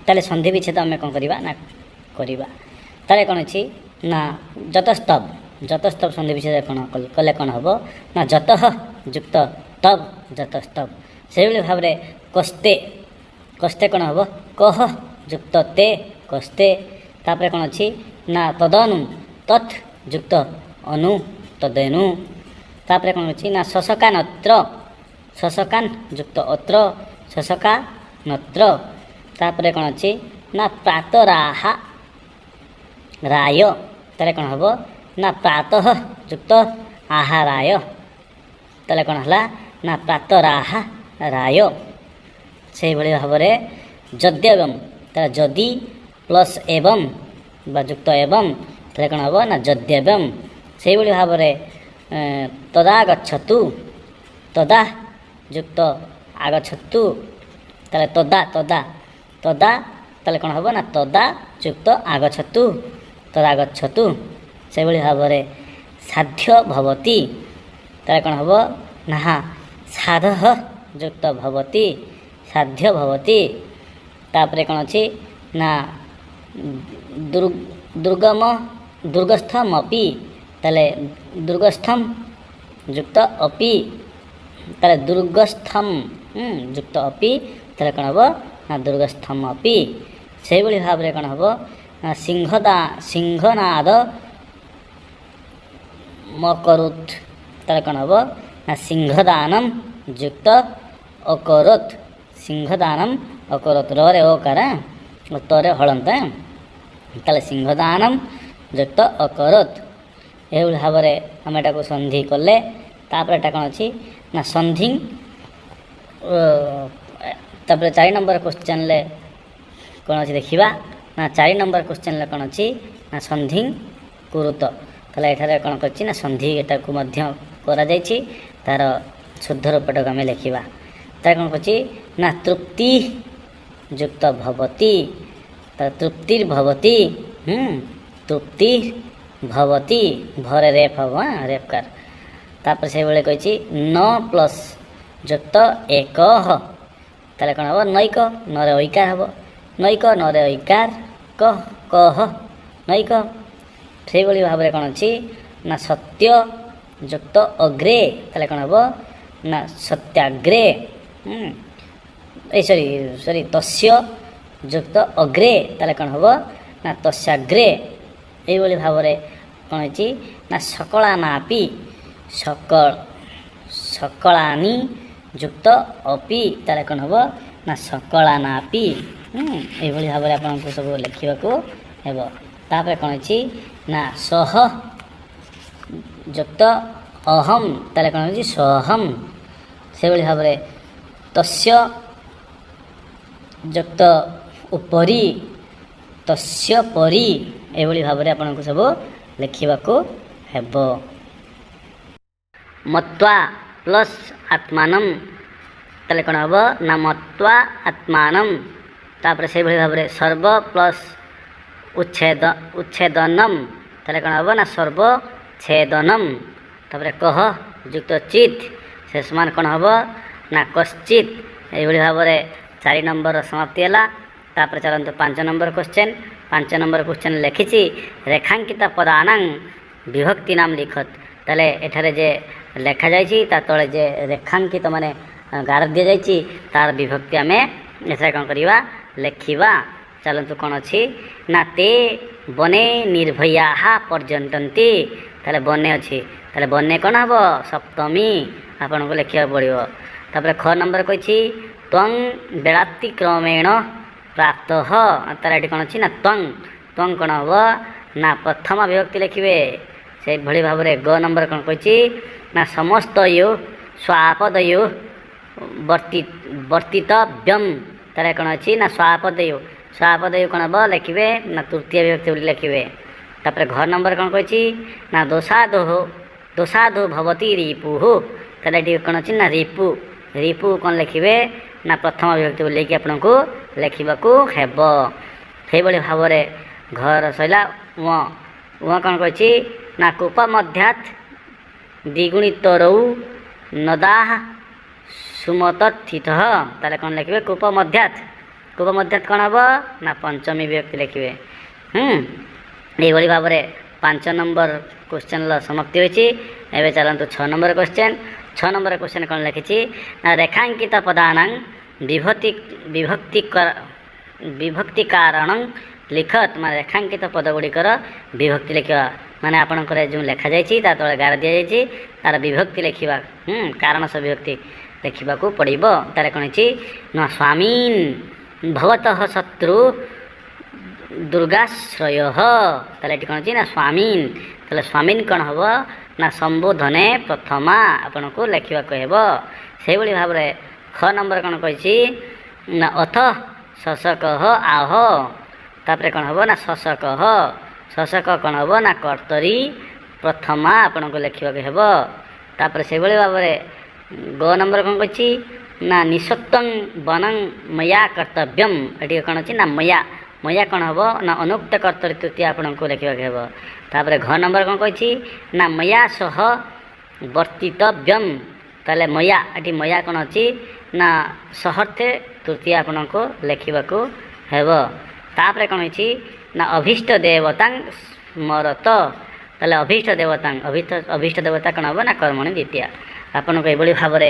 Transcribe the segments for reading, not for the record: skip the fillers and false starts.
ତାହେଲେ ସନ୍ଧି ବିଚ୍ଛେଦ ଆମେ କ'ଣ କରିବା ନା କରିବା। ତାହେଲେ କ'ଣ ଅଛି ନା ଯତସ୍ତବ, ଯତସ୍ତବ ସନ୍ଧି ବିଚ୍ଛେଦ କ'ଣ କଲେ କ'ଣ ହେବ ନା ଯତଃ ଯୁକ୍ତ ତବ୍, ଯତସ୍ତବ। ସେଇଭଳି ଭାବରେ କସ୍ତେ, କସ୍ତେ କ'ଣ ହେବ? କହ ଯୁକ୍ତ ତେ, କସ୍ତେ। ତାପରେ କ'ଣ ଅଛି ନା ତଦନୁ, ତତ୍ ଯୁକ୍ତ ଅନୁ, ତଦେନୁ। ତାପରେ କ'ଣ ଅଛି ନା ଶଶକାନତ୍ର, ଶଶକାନ ଯୁକ୍ତ ଅତ୍ର, ଶଶକା ନତ୍ର। ତାପରେ କ'ଣ ଅଛି ନା ପ୍ରାତରାହା ରାୟ, ତାହେଲେ କ'ଣ ହେବ ନା ପ୍ରାତଃ ଯୁକ୍ତ ଆହାରାୟ। ତାହେଲେ କ'ଣ ହେଲା ନା ପ୍ରାତରାହା ରାୟ। ସେଇଭଳି ଭାବରେ ଯଦ୍ୟବମ୍, ତାହେଲେ ଯଦି ପ୍ଲସ୍ ଏବଂ ବା ଯୁକ୍ତ ଏବଂ, ତାହେଲେ କ'ଣ ହେବ ନା ଯଦ୍ୟବମ୍। ସେଇଭଳି ଭାବରେ ତଦା ଗଚ୍ଛତୁ, ତଦା ଯୁକ୍ତ ଆଗଚ୍ଛତୁ, ତାହେଲେ ତଦା ତଦା ତଦା, ତାହେଲେ କ'ଣ ହେବ ନା ତଦା ଯୁକ୍ତ ଆଗଚ୍ଛତୁ, ତଦା ଗଚ୍ଛତୁ। ସେଇଭଳି ଭାବରେ ସାଧ୍ୟ ଭବତି, ତାହେଲେ କ'ଣ ହେବ ନା ସାଧଃ ଯୁକ୍ତ ଭବତି, ସାଧ୍ୟ ଭବତି। ତାପରେ କ'ଣ ଅଛି ନା ଦୁର୍ଗମ ଦୁର୍ଗସ୍ଥମପି, ତାହେଲେ ଦୁର୍ଗସ୍ଥମ ଯୁକ୍ତ ଅପି, ତାହେଲେ ଦୁର୍ଗସ୍ଥମ ଯୁକ୍ତ ଅପି, ତାହେଲେ କ'ଣ ହେବ ନା ଦୁର୍ଗସ୍ଥମ ଅପି। ସେଇଭଳି ଭାବରେ କ'ଣ ହେବ ନା ସିଂହଦା ସିଂହନାଦ ମକରୁତ୍, ତାହେଲେ କ'ଣ ହେବ ନା ସିଂହଦାନମ ଯୁକ୍ତ ଅକରୋତ୍, ସିଂହଦାନମ ଅକରୋତ୍। ରରେ ଓକାର, ତରେ ହଳନ୍ତ, ତାହେଲେ ସିଂହଦାନମ ଯୁକ୍ତ ଅକରୋତ୍। ଏହିଭଳି ଭାବରେ ଆମେ ଏଟାକୁ ସନ୍ଧି କଲେ। ତାପରେ ଏଟା କ'ଣ ଅଛି ନା ସନ୍ଧି। ତାପରେ 4 ନମ୍ବର କ୍ୱେଶ୍ଚନରେ କ'ଣ ଅଛି ଦେଖିବା। ନା 4 ନମ୍ବର କ୍ୱେଶ୍ଚନରେ କ'ଣ ଅଛି ନା ସନ୍ଧି କୁରୁତ। ତାହେଲେ ଏଠାରେ କ'ଣ କରିଛି ନା ସନ୍ଧି ଏଟାକୁ ମଧ୍ୟ କରାଯାଇଛି, ତାର ଶୁଦ୍ଧ ରୂପଟାକୁ ଆମେ ଲେଖିବା। ତାର କ'ଣ କରୁଛି ନା ତୃପ୍ତି ଯୁକ୍ତ ଭବତି, ତାର ତୃପ୍ତିର୍ ଭବତି, ତୃପ୍ତି ଭବତି, ଭରେ ରେଫ୍ ହେବ, ରେଫ୍କାର। ତାପରେ ସେଇଭଳି କହିଛି ନ ପ୍ଲସ୍ ଯୁକ୍ତ ଏକ, ତାହେଲେ କ'ଣ ହେବ? ନୈକ, ନରେ ଐକାର ହେବ, ନୈକ, ନରେ ଐକାର, କ କହ, ନୈକ। ସେଇଭଳି ଭାବରେ କ'ଣ ଅଛି ନା ସତ୍ୟ ଯୁକ୍ତ ଅଗ୍ରେ, ତାହେଲେ କ'ଣ ହେବ ନା ସତ୍ୟାଗ୍ରେ, ଏଇ ସରି ସରି, ତସ୍ୟ ଯୁକ୍ତ ଅଗ୍ରେ, ତାହେଲେ କ'ଣ ହେବ ନା ତସ୍ୟାଗ୍ରେ। ଏଇଭଳି ଭାବରେ କ'ଣ ହେଇଛି ନା ସକଳାନାପି, ସକଳ ସକଳାନି ଯୁକ୍ତ ଅପି, ତାହେଲେ କ'ଣ ହେବ ନା ସକଳାନାପି। ଏଇଭଳି ଭାବରେ ଆପଣଙ୍କୁ ସବୁ ଲେଖିବାକୁ ହେବ। ତାପରେ କ'ଣ ଅଛି ନା ସହ ଯୁକ୍ତ ଅହମ୍, ତାହେଲେ କ'ଣ ହେଉଛି? ସହମ୍। ସେଭଳି ଭାବରେ ତସ୍ୟ ଯୁକ୍ତ ଉପରି, ତସ୍ୟ ପରି। ଏଭଳି ଭାବରେ ଆପଣଙ୍କୁ ସବୁ ଲେଖିବାକୁ ହେବ। ମତ୍ୱା ପ୍ଲସ୍ ଆତ୍ମାନମ୍, ତାହେଲେ କ'ଣ ହେବ ନା ମତ୍ୱା ଆତ୍ମାନମ୍। ତାପରେ ସେଇଭଳି ଭାବରେ ସର୍ବ ପ୍ଲସ୍ ଉଚ୍ଛେଦ ଉଚ୍ଛେଦନମ୍, ତାହେଲେ କ'ଣ ହେବ ନା ସର୍ବଛେଦନମ୍। ତାପରେ କହ ଯୁକ୍ତ ଚିତ୍, ସେ ସମାନ କ'ଣ ହେବ ନା କଶ୍ଚିତ୍। ଏଇଭଳି ଭାବରେ 4 ନମ୍ବର ସମାପ୍ତି ହେଲା। ତାପରେ ଚାଲନ୍ତୁ 5 ନମ୍ବର କ୍ୱେଶ୍ଚନ୍। 5 ନମ୍ବର କ୍ୱେଶ୍ଚନ୍ ଲେଖିଛି ରେଖାଙ୍କିତ ପଦାନାଂ ବିଭକ୍ତି ନାମ ଲିଖତ। ତାହେଲେ ଏଠାରେ ଯେ ଲେଖାଯାଇଛି, ତା ତଳେ ଯେ ରେଖାଙ୍କିତ ମାନେ ଗାର ଦିଆଯାଇଛି, ତାର ବିଭକ୍ତି ଆମେ ଏଠାରେ କ'ଣ କରିବା? ଲେଖିବା। ଚାଲନ୍ତୁ, କ'ଣ ଅଛି ନା ତେ ବନେ ନିର୍ଭୟାହା ପର୍ଯ୍ୟଟନ୍ତି। ତାହେଲେ ବନେ ଅଛି, ତାହେଲେ ବନେ କ'ଣ ହେବ? ସପ୍ତମୀ ଆପଣଙ୍କୁ ଲେଖିବାକୁ ପଡ଼ିବ। ତାପରେ ଖ ନମ୍ବର କହିଛି ତ୍ୱଂ ବେଳାତିକ୍ରମେଣ ପ୍ରାପ୍ତ। ତାହେଲେ ଏଠି କ'ଣ ଅଛି ନା ତ୍ୱଂ, ତ୍ୱଂ କ'ଣ ହେବ ନା ପ୍ରଥମ ବିଭକ୍ତି ଲେଖିବେ। ସେଇଭଳି ଭାବରେ ଗ ନମ୍ବର କ'ଣ କହିଛି ନା ସମସ୍ତ you ସ୍ୱାପଦୟୁ ବର୍ତ୍ତି ବର୍ତ୍ତିତବ୍ୟମ୍। ତାହେଲେ କ'ଣ ଅଛି ନା ସ୍ୱାପଦୟୁ, ସ୍ୱାପଦୟୁ କ'ଣ ହେବ ଲେଖିବେ ନା ତୃତୀୟ ବିଭକ୍ତି ବୋଲି ଲେଖିବେ। ତାପରେ ଘ ନମ୍ବର କ'ଣ କହିଛି ନା ଦୋଷାଦୋହ ଦୋଷାଦୋ ଭବତି ରିପୁହୁ। ତାହେଲେ ଏଠି କ'ଣ ଅଛି ନା ରିପୁ, ରିପୁ କ'ଣ ଲେଖିବେ ନା ପ୍ରଥମ ବିଭକ୍ତି ବୋଲି ଆପଣଙ୍କୁ ଲେଖିବାକୁ ହେବ। ସେଇଭଳି ଭାବରେ ଘର ସରିଲା। ଉଁ ଉଁ କ'ଣ କହିଛି ନା କୂପ ମଧ୍ୟାତ୍ ଦ୍ୱିଗୁଣିତରଉ ନଦାହ ସୁମତଥିତ। ତାହେଲେ କ'ଣ ଲେଖିବେ? କୂପ ମଧ୍ୟାତ୍, କୂପ ମଧ୍ୟ କ'ଣ ହେବ ନା ପଞ୍ଚମୀ ବିଭକ୍ତି ଲେଖିବେ। ଏଇଭଳି ଭାବରେ 5 ନମ୍ବର କ୍ୱେଶ୍ଚନ୍ର ସମାପ୍ତି ହୋଇଛି। ଏବେ ଚାଲନ୍ତୁ 6 ନମ୍ବର କ୍ୱେଶ୍ଚନ୍। 6 ନମ୍ବର କ୍ୱେଶ୍ଚନ୍ କ'ଣ ଲେଖିଛି ନା ରେଖାଙ୍କିତ ପଦାନାଂ ବିଭକ୍ତି ବିଭକ୍ତି ବିଭକ୍ତି କାରଣ ଲିଖତ। ମାନେ ରେଖାଙ୍କିତ ପଦ ଗୁଡ଼ିକର ବିଭକ୍ତି ଲେଖିବା, ମାନେ ଆପଣଙ୍କର ଯେଉଁ ଲେଖାଯାଇଛି ତା ତଳେ ଗାର ଦିଆଯାଇଛି ତାର ବିଭକ୍ତି ଲେଖିବା, କାରଣ ସହ ବିଭକ୍ତି ଲେଖିବାକୁ ପଡ଼ିବ। ତାର କ'ଣ ହେଇଛି ନା ସ୍ୱାମୀନ୍ ଭବତଃ ଶତ୍ରୁ ଦୁର୍ଗାଶ୍ରୟ। ତାହେଲେ ଏଠି କ'ଣ ଅଛି ନା ସ୍ୱାମୀନ୍, ତାହେଲେ ସ୍ୱାମୀନ୍ କ'ଣ ହେବ ନା ସମ୍ବୋଧନେ ପ୍ରଥମା ଆପଣଙ୍କୁ ଲେଖିବାକୁ ହେବ। ସେଇଭଳି ଭାବରେ ଖ ନମ୍ବର କ'ଣ କହିଛି ନା ଅଥ ଶଶକଃ ଆହ। ତାପରେ କ'ଣ ହେବ ନା ଶଶକଃ, ଶଶକ କ'ଣ ହେବ ନା କର୍ତ୍ତରୀ ପ୍ରଥମା ଆପଣଙ୍କୁ ଲେଖିବାକୁ ହେବ। ତାପରେ ସେଇଭଳି ଭାବରେ ଗ ନମ୍ବର କ'ଣ କହିଛି ନା ନିଃସତ୍ୱଂ ବନଂ ମୟା କର୍ତ୍ତବ୍ୟମ୍। ଏଠି କ'ଣ ଅଛି ନା ମୟା, ମୟା କ'ଣ ହେବ ନା ଅନୁକ୍ତ କର୍ତ୍ତରୀ ତୃତୀୟ ଆପଣଙ୍କୁ ଲେଖିବାକୁ ହେବ। ତାପରେ ଘ ନମ୍ବର କ'ଣ କହିଛି ନା ମୟା ସହ ବର୍ତ୍ତିତବ୍ୟମ୍। ତାହେଲେ ମୟା, ଏଠି ମୟା କ'ଣ ଅଛି ନା ସହର୍ଥେ ତୃତୀୟ ଆପଣଙ୍କୁ ଲେଖିବାକୁ ହେବ। ତାପରେ କ'ଣ ହେଇଛି ନା ଅଭୀଷ୍ଟ ଦେବତାଂ ସ୍ମରତ। ତାହେଲେ ଅଭୀଷ୍ଟ ଦେବତାଂ, ଅଭୀଷ୍ଟ ଦେବତା କ'ଣ ହେବ ନା କର୍ମଣୀ ଦ୍ୱିତୀୟା। ଆପଣଙ୍କୁ ଏଭଳି ଭାବରେ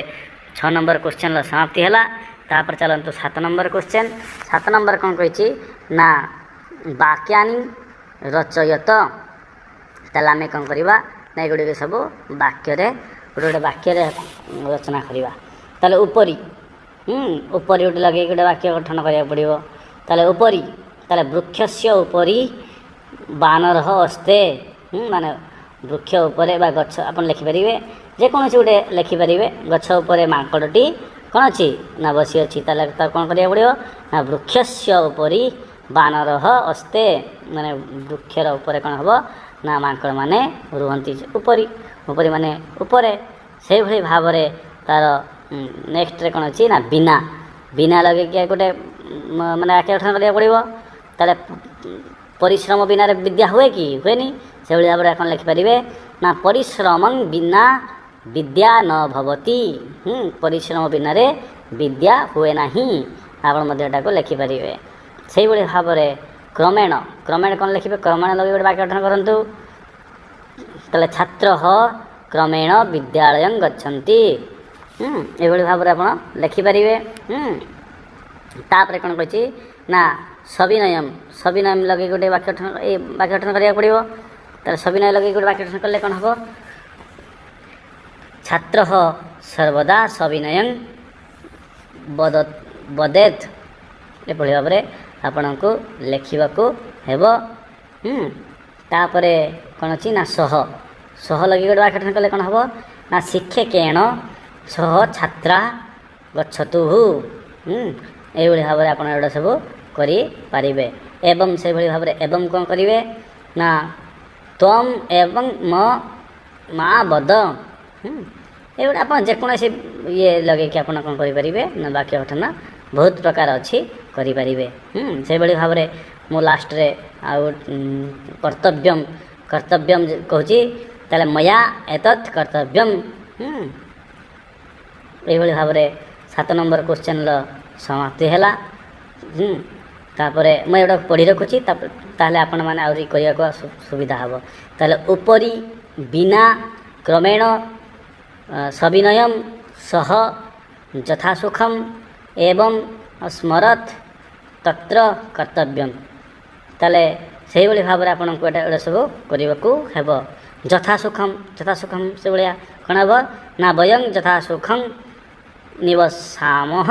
6 ନମ୍ବର କ୍ୱେଶ୍ଚନ୍ର ସମାପ୍ତି ହେଲା। ତାପରେ ଚାଲନ୍ତୁ 7 ନମ୍ବର କ୍ୱେଶ୍ଚନ୍। 7 ନମ୍ବର କ'ଣ କହିଛି ନା ବାକ୍ୟାନି ରଚୟତ। ତାହେଲେ ଆମେ କ'ଣ କରିବା ନା ଏଗୁଡ଼ିକ ସବୁ ବାକ୍ୟରେ ଗୋଟେ ଗୋଟେ ବାକ୍ୟରେ ରଚନା କରିବା। ତାହେଲେ ଉପରି, ଉପରି ଗୋଟେ ଲଗେଇକି ଗୋଟେ ବାକ୍ୟ ଗଠନ କରିବାକୁ ପଡ଼ିବ। ତାହେଲେ ଉପରି, ତାହେଲେ ବୃକ୍ଷସ୍ୟ ଉପରି ବାନରଃ ଅସ୍ତେ। ମାନେ ବୃକ୍ଷ ଉପରେ ବା ଗଛ ଆପଣ ଲେଖିପାରିବେ, ଯେକୌଣସି ଗୋଟେ ଲେଖିପାରିବେ। ଗଛ ଉପରେ ମାଙ୍କଡ଼ଟି କ'ଣ ଅଛି ନା ବସି ଅଛି। ତାହେଲେ ତାକୁ କ'ଣ କରିବାକୁ ପଡ଼ିବ ନା ବୃକ୍ଷସ୍ୟ ଉପରି ବାନରଃ ଅସ୍ତେ, ମାନେ ବୃକ୍ଷର ଉପରେ କ'ଣ ହେବ ନା ମାଙ୍କଡ଼ମାନେ ରୁହନ୍ତି। ଉପରି, ଉପରି ମାନେ ଉପରେ। ସେଇଭଳି ଭାବରେ ତାର ନେକ୍ସଟରେ କ'ଣ ଅଛି ନା ବିନା, ବିନା ଲଗେଇକି ଗୋଟେ ମାନେ ବାକ୍ୟ ଗଠନ କରିବାକୁ ପଡ଼ିବ। ତାହେଲେ ପରିଶ୍ରମ ବିନାରେ ବିଦ୍ୟା ହୁଏ କି? ହୁଏନି। ସେଭଳି ଭାବରେ ଆପଣ ଲେଖିପାରିବେ ନା ପରିଶ୍ରମଂ ବିନା ବିଦ୍ୟା ନ ଭବତି। ପରିଶ୍ରମ ବିନାରେ ବିଦ୍ୟା ହୁଏ ନାହିଁ। ଆପଣ ମଧ୍ୟ ଏଟାକୁ ଲେଖିପାରିବେ। ସେଇଭଳି ଭାବରେ କ୍ରମେଣ, କ୍ରମେଣ କ'ଣ ଲେଖିବେ? କ୍ରମେଣ ଲଗେଇ ଗୋଟେ ବାକ୍ୟ ଗଠନ କରନ୍ତୁ। ତାହେଲେ ଛାତ୍ରଃ କ୍ରମେଣ ବିଦ୍ୟାଳୟଂ ଗଚ୍ଛନ୍ତି। ଏଭଳି ଭାବରେ ଆପଣ ଲେଖିପାରିବେ। ତାପରେ କ'ଣ କହିଛି ନା ସବିନୟମ୍, ସବିନୟମ୍ ଲଗେଇ ଗୋଟେ ବାକ୍ୟ ଗଠନ, ଏ ବାକ୍ୟ ଗଠନ କରିବାକୁ ପଡ଼ିବ। ତାହେଲେ ସବିନୟ ଲଗେଇ ଗୋଟେ ବାକ୍ୟ ଗଠନ କଲେ କ'ଣ ହେବ? ଛାତ୍ରଃ ସର୍ବଦା ସବିନୟଂ ବଦେତ୍। ଏଭଳି ଭାବରେ ଆପଣଙ୍କୁ ଲେଖିବାକୁ ହେବ। ତାପରେ କ'ଣ ଅଛି ନା ସହ, ସହ ଲଗେଇ ଗୋଟେ ବାକ୍ୟ ଗଠନ କଲେ କ'ଣ ହେବ ନା ଶିକ୍ଷକେଣ ସହ ଛାତ୍ରା ଗଚ୍ଛତୁଃ। ଏଇଭଳି ଭାବରେ ଆପଣ ଏଗୁଡ଼ା ସବୁ କରିପାରିବେ। ଏବଂ ସେଇଭଳି ଭାବରେ ଏବଂ କ'ଣ କରିବେ ନା ତ୍ୱମ୍ ଏବଂ ମ ମା ବଦ। ଏଇଗୁଡ଼ା ଆପଣ ଯେକୌଣସି ଇଏ ଲଗେଇକି ଆପଣ କ'ଣ କରିପାରିବେ ନା ବାକ୍ୟ ଗଠନ ବହୁତ ପ୍ରକାର ଅଛି କରିପାରିବେ। ସେଇଭଳି ଭାବରେ ମୁଁ ଲାଷ୍ଟରେ ଆଉ କର୍ତ୍ତବ୍ୟମ୍, କର୍ତ୍ତବ୍ୟମ୍ କହୁଛି। ତାହେଲେ ମୟା ଏତତ୍ କର୍ତ୍ତବ୍ୟମ୍। ଏଇଭଳି ଭାବରେ 7 ନମ୍ବର କ୍ୱେଶ୍ଚନ୍ର ସମାପ୍ତି ହେଲା। ତାପରେ ମୁଁ ଏଗୁଡ଼ା ପଢ଼ି ରଖୁଛି, ତାହେଲେ ଆପଣମାନେ ଆହୁରି କରିବାକୁ ସୁବିଧା ହେବ। ତାହେଲେ ଉପରି, ବିନା, କ୍ରମେଣ, ସବିନୟମ୍, ସହ, ଯଥାସୁଖମ୍, ଏବଂ ସ୍ମରତ୍, ତତ୍ର କର୍ତ୍ତବ୍ୟମ୍। ତାହେଲେ ସେଇଭଳି ଭାବରେ ଆପଣଙ୍କୁ ଏଇଟା ଏଗୁଡ଼ା ସବୁ କରିବାକୁ ହେବ। ଯଥାସୁଖମ୍, ଯଥାସୁଖମ୍ ସେଭଳିଆ କ'ଣ ହେବ ନା ବୟଂ ଯଥାସୁଖଂ ନିବସାମଃ,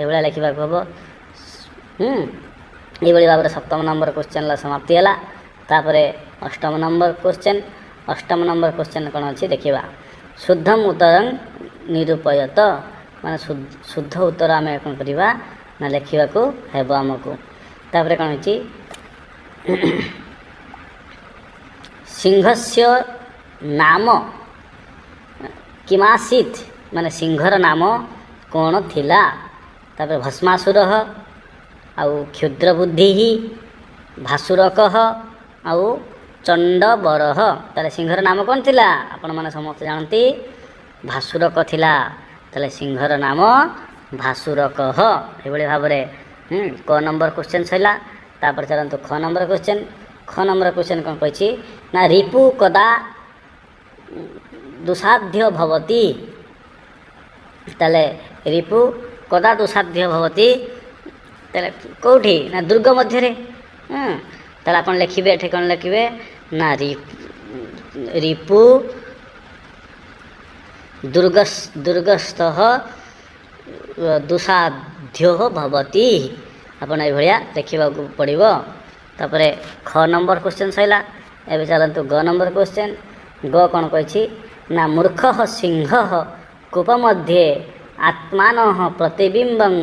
ଏଭଳିଆ ଲେଖିବାକୁ ହେବ। ଏଇଭଳି ଭାବରେ 7ମ ନମ୍ବର କ୍ୱେଶ୍ଚନ୍ର ସମାପ୍ତି ହେଲା। ତାପରେ 8ମ ନମ୍ବର କ୍ୱେଶ୍ଚନ୍। 8ମ ନମ୍ବର କ୍ୱେଶ୍ଚନ୍ କ'ଣ ଅଛି ଦେଖିବା। ଶୁଦ୍ଧମ ଉତ୍ତରଂ ନିରୂପୟତ, ମାନେ ଶୁଦ୍ଧ ଉତ୍ତର ଆମେ କ'ଣ କରିବା ନା ଲେଖିବାକୁ ହେବ ଆମକୁ। ତାପରେ କ'ଣ ହେଇଛି ସିଂହସ୍ୟ ନାମ କିମାସିତ୍, ମାନେ ସିଂହର ନାମ କ'ଣ ଥିଲା। ତାପରେ ଭସ୍ମାସୁରଃ, ଆଉ କ୍ଷୁଦ୍ରବୁଦ୍ଧିଃ, ଭାସୁରକଃ, ଆଉ ଚଣ୍ଡବରଃ। ତାହେଲେ ସିଂହର ନାମ କ'ଣ ଥିଲା? ଆପଣମାନେ ସମସ୍ତେ ଜାଣନ୍ତି ଭାସୁରକ ଥିଲା। ତାହେଲେ ସିଂହର ନାମ ଭାସୁରକଃ। ଏଭଳି ଭାବରେ କ ନମ୍ବର କ୍ୱେଶ୍ଚନ୍ ସରିଲା। ତାପରେ ଚାଲନ୍ତୁ ଖ ନମ୍ବର କ୍ୱେଶ୍ଚନ୍। ଖ ନମ୍ବର କ୍ୱେଶ୍ଚନ୍ କ'ଣ କହିଛି ନା ରିପୁ କଦା ଦୁଃସାଧ୍ୟ ଭବତି। ତାହେଲେ ରିପୁ କଦା ଦୁଃସାଧ୍ୟ ଭବତି, ତାହେଲେ କେଉଁଠି ନା ଦୁର୍ଗ ମଧ୍ୟରେ। ତାହେଲେ ଆପଣ ଲେଖିବେ, ଏଠି କ'ଣ ଲେଖିବେ ନା ରିପୁ ଦୁର୍ଗସ୍ଥଃ ଦୁଃସାଧ୍ୟ ଭବତି, ଆପଣ ଏଇଭଳିଆ ଲେଖିବାକୁ ପଡ଼ିବ। ତାପରେ ଖ ନମ୍ବର କ୍ୱେଶ୍ଚନ୍ ସରିଲା। ଏବେ ଚାଲନ୍ତୁ ଗ ନମ୍ବର କ୍ୱେଶ୍ଚନ୍। ଗ କ'ଣ କହିଛି ନା ମୂର୍ଖ ସିଂହ କୂପ ମଧ୍ୟେ ଆତ୍ମାନଃ ପ୍ରତିବିମ୍ବଂ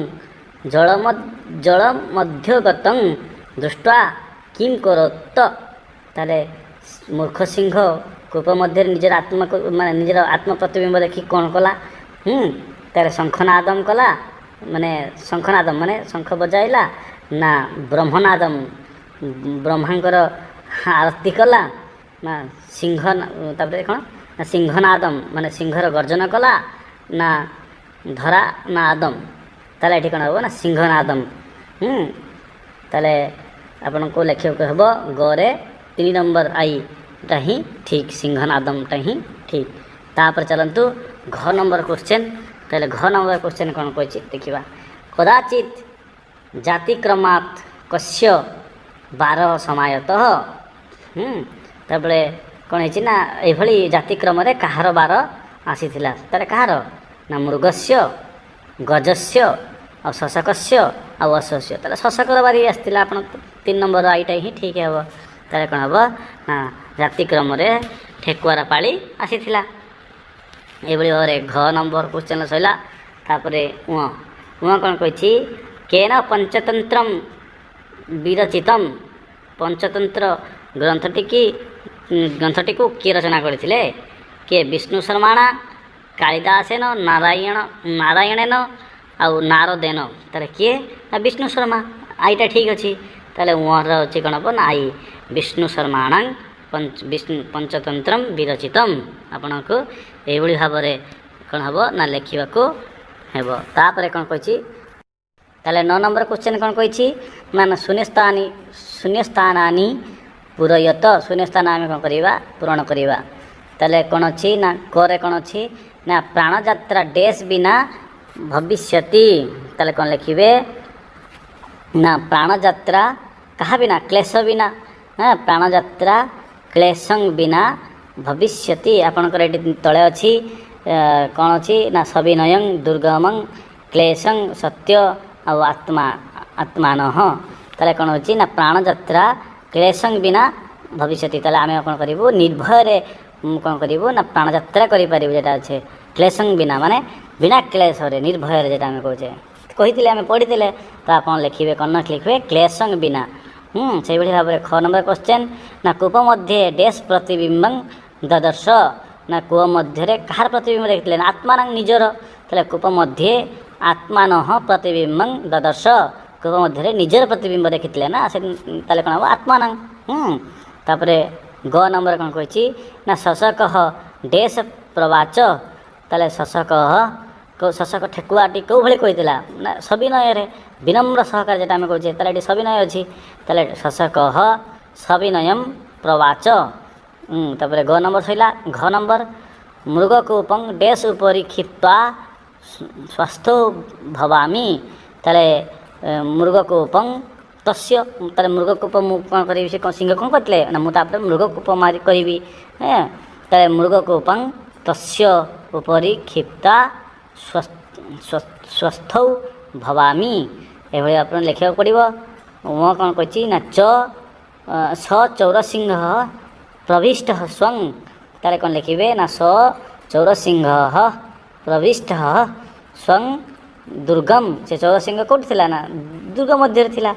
ଜଳ ମଧ୍ୟଗତଂ ଦୃଷ୍ଟ୍ୱା କିಂ କରୋତ। ତାହେଲେ ମୂର୍ଖ ସିଂହ କୂପ ମଧ୍ୟରେ ନିଜର ଆତ୍ମାକୁ ମାନେ ନିଜର ଆତ୍ମ ପ୍ରତିବିମ୍ବ ଦେଖି କ'ଣ କଲା? ତାହେଲେ ଶଙ୍ଖନାଦମ କଲା, ମାନେ ଶଙ୍ଖନାଦମ ମାନେ ଶଙ୍ଖ ବଜାଇଲା, ନା ବ୍ରହ୍ମନାଦମ ବ୍ରହ୍ମାଙ୍କର ଆରତି କଲା, ନା ସିଂହ, ତାପରେ କ'ଣ ନା ସିଂହନାଦମ ମାନେ ସିଂହର ଗର୍ଜନ କଲା, ନା ଧରା ନା ଆଦମ। ତାହେଲେ ଏଠି କ'ଣ ହେବ ନା ସିଂହନାଦମ। ତାହେଲେ ଆପଣଙ୍କୁ ଲେଖିବାକୁ ହେବ ଗରେ 3 ନମ୍ବର ଆଇଟା ହିଁ ଠିକ୍, ସିଂହନାଦମଟା ହିଁ ଠିକ୍। ତାପରେ ଚାଲନ୍ତୁ ଘ ନମ୍ବର କ୍ୱେଶ୍ଚନ୍। ତାହେଲେ ଘ ନମ୍ବର କ୍ୱେଶ୍ଚନ୍ କ'ଣ କହିଛି ଦେଖିବା। କଦାଚିତ ଜାତିକ୍ରମାତ୍ କସ୍ୟ ବାର ସମାୟତଃ। ତାପରେ କ'ଣ ହେଇଛି ନା ଏଇଭଳି ଜାତିକ୍ରମରେ କାହାର ବାର ଆସିଥିଲା? ତାହେଲେ କାହାର ନା ମୃଗସ୍ୟ, ଗଜସ୍ୟ, ଆଉ ଶଶକସ୍ୟ, ଆଉ ଅଶ୍ୱସ୍ୟ। ତାହେଲେ ଶଶକର ବାରି ଆସିଥିଲା, ଆପଣ 3 ନମ୍ବର ଆଇଟା ହିଁ ଠିକ୍ ହେବ। ତାହେଲେ କ'ଣ ହେବ ନା ଜାତିକ୍ରମରେ ଠେକୁଆର ପାଳି ଆସିଥିଲା। ଏଇଭଳି ଭାବରେ ଘ ନମ୍ବର କ୍ୱେଶ୍ଚନ୍ ସରିଲା। ତାପରେ ଉଁ ଉଁ କ'ଣ କହିଛି? କେନ ପଞ୍ଚତନ୍ତ୍ରମ୍ ବିରଚିତମ୍। ପଞ୍ଚତନ୍ତ୍ର ଗ୍ରନ୍ଥଟିକୁ କିଏ ରଚନା କରିଥିଲେ? କିଏ? ବିଷ୍ଣୁ ଶର୍ମାଣା, କାଳିଦାସେନ, ନାରାୟଣେନ, ଆଉ ନାରଦେନ। ତାହେଲେ କିଏ ନା ବିଷ୍ଣୁ ଶର୍ମା, ଆଇଟା ଠିକ୍ ଅଛି। ତାହେଲେ ଉଁର ଅଛି କ'ଣ ହେବ ନା I, Vishnu ଶର୍ମାଣାଂ ବିଷ୍ଣୁ ପଞ୍ଚତନ୍ତ୍ରମ୍ ବିରଚିତମ୍। ଆପଣଙ୍କୁ ଏଇଭଳି ଭାବରେ କ'ଣ ହେବ ନା ଲେଖିବାକୁ ହେବ। ତାପରେ କ'ଣ କହିଛି? ତାହେଲେ 9 ନମ୍ବର କ୍ୱେଶ୍ଚନ୍ କ'ଣ କହିଛି ନା ନା ଶୂନ୍ୟସ୍ଥାନାନି ପୂରୟତ। ଶୂନ୍ୟସ୍ଥାନ ଆମେ କ'ଣ କରିବା? ପୂରଣ କରିବା। ତାହେଲେ କ'ଣ ଅଛି ନା କରେ କ'ଣ ଅଛି ନା ପ୍ରାଣଯାତ୍ରା ଡେସ୍ ବିନା ଭବିଷ୍ୟତି। ତାହେଲେ କ'ଣ ଲେଖିବେ ନା ପ୍ରାଣଯାତ୍ରା କାହା ବିନା? କ୍ଲେଶ ବିନା। ହଁ, ପ୍ରାଣଯାତ୍ରା କ୍ଲେଶଂ ବିନା ଭବିଷ୍ୟତି। ଆପଣଙ୍କର ଏଠି ତଳେ ଅଛି କ'ଣ ଅଛି ନା ସବିନୟଂ ଦୁର୍ଗମଂ କ୍ଲେଶଂ ସତ୍ୟ ଆଉ ଆତ୍ମାନଃ। ତାହେଲେ କ'ଣ ହେଉଛି ନା ପ୍ରାଣଯାତ୍ରା କ୍ଲେଶଂ ବିନା ଭବିଷ୍ୟତି। ତାହେଲେ ଆମେ କ'ଣ କରିବୁ? ନିର୍ଭୟରେ କ'ଣ କରିବୁ ନା ପ୍ରାଣଯାତ୍ରା କରିପାରିବୁ, ଯେଟା ଅଛି କ୍ଲେଶଂ ବିନା ମାନେ ବିନା କ୍ଲେଶରେ, ନିର୍ଭୟରେ ଯେଟା ଆମେ କହୁଛେ, କହିଥିଲେ ଆମେ ପଢ଼ିଥିଲେ। ତ ଆପଣ ଲେଖିବେ କ'ଣ ନା ଲେଖିବେ କ୍ଲେଶଂ ବିନା। ସେଇଭଳି ଭାବରେ ଖ ନମ୍ବର କ୍ୱେଶ୍ଚନ୍ ନା କୂପ ମଧ୍ୟେ ଡେସ୍ ପ୍ରତିବିମ୍ବଂ ଦଦର୍ଶ। ନା କୂଅ ମଧ୍ୟରେ କାହାର ପ୍ରତିବିମ୍ବ ଦେଖିଥିଲେ? ନା ଆତ୍ମାନଂ, ନିଜର। ତାହେଲେ କୂପ ମଧ୍ୟେ ଆତ୍ମାନଃ ପ୍ରତିବିମ୍ବଂ ଦଦର୍ଶ। କୂପ ମଧ୍ୟରେ ନିଜର ପ୍ରତିବିମ୍ବ ଦେଖିଥିଲେ ନା ସେ, ତାହେଲେ କ'ଣ ହେବ? ଆତ୍ମାନଂ। ତାପରେ ଗ ନମ୍ବର କ'ଣ କହିଛି ନା ଶଶକଃ ଡେସ୍ ପ୍ରବାଚ। ତାହେଲେ ଶଶକଃ ଶଶକ ଠେକୁଆଟି କେଉଁ ଭଳି କହିଥିଲା ନା ସବିନୟରେ, ବିନମ୍ର ସହକାରେ ଯେଟା ଆମେ କହୁଛେ। ତାହେଲେ ଏଠି ସବିନୟ ଅଛି, ତାହେଲେ ଶଶକଃ ସବିନୟಂ ପ୍ରବାଚ। ତାପରେ ଗ ନମ୍ବର ସରିଲା। ଘ ନମ୍ବର ମୃଗକୂପଂ ଡେସ୍ ଉପରି କ୍ଷିପ୍ତ୍ୱା ସ୍ୱାସ୍ଥ୍ୟ ଭବାମି। ତାହେଲେ ମୃଗକୂପଂ ତସ୍ୟ। ତାହେଲେ ମୃଗକୂପ ମୁଁ କ'ଣ କରିବି? ସେ କ'ଣ ସିଂହ କ'ଣ କରିଥିଲେ ନା ମୁଁ ତାପରେ ମୃଗକୂପ ମାରି କରିବି। ତାହେଲେ ମୃଗକୂପଂ ତସ୍ୟ ଉପରି କ୍ଷିପ୍ତା ସ୍ୱସ୍ଥୌ ଭବାମି, ଏଭଳି ଆପଣ ଲେଖିବାକୁ ପଡ଼ିବ। ମୁଁ କ'ଣ କହିଛି ନା ଚ ସ ଚୌରସିଂହ ପ୍ରବିଷ୍ଟ ସ୍ୱଂ। ତାହେଲେ କ'ଣ ଲେଖିବେ ନା ସ ଚୌରସିଂହ ପ୍ରବିଷ୍ଟ ସ୍ୱଂ ଦୁର୍ଗମ। ସେ ଚୌରସିଂହ କେଉଁଠି ଥିଲା ନା ଦୁର୍ଗ ମଧ୍ୟରେ ଥିଲା।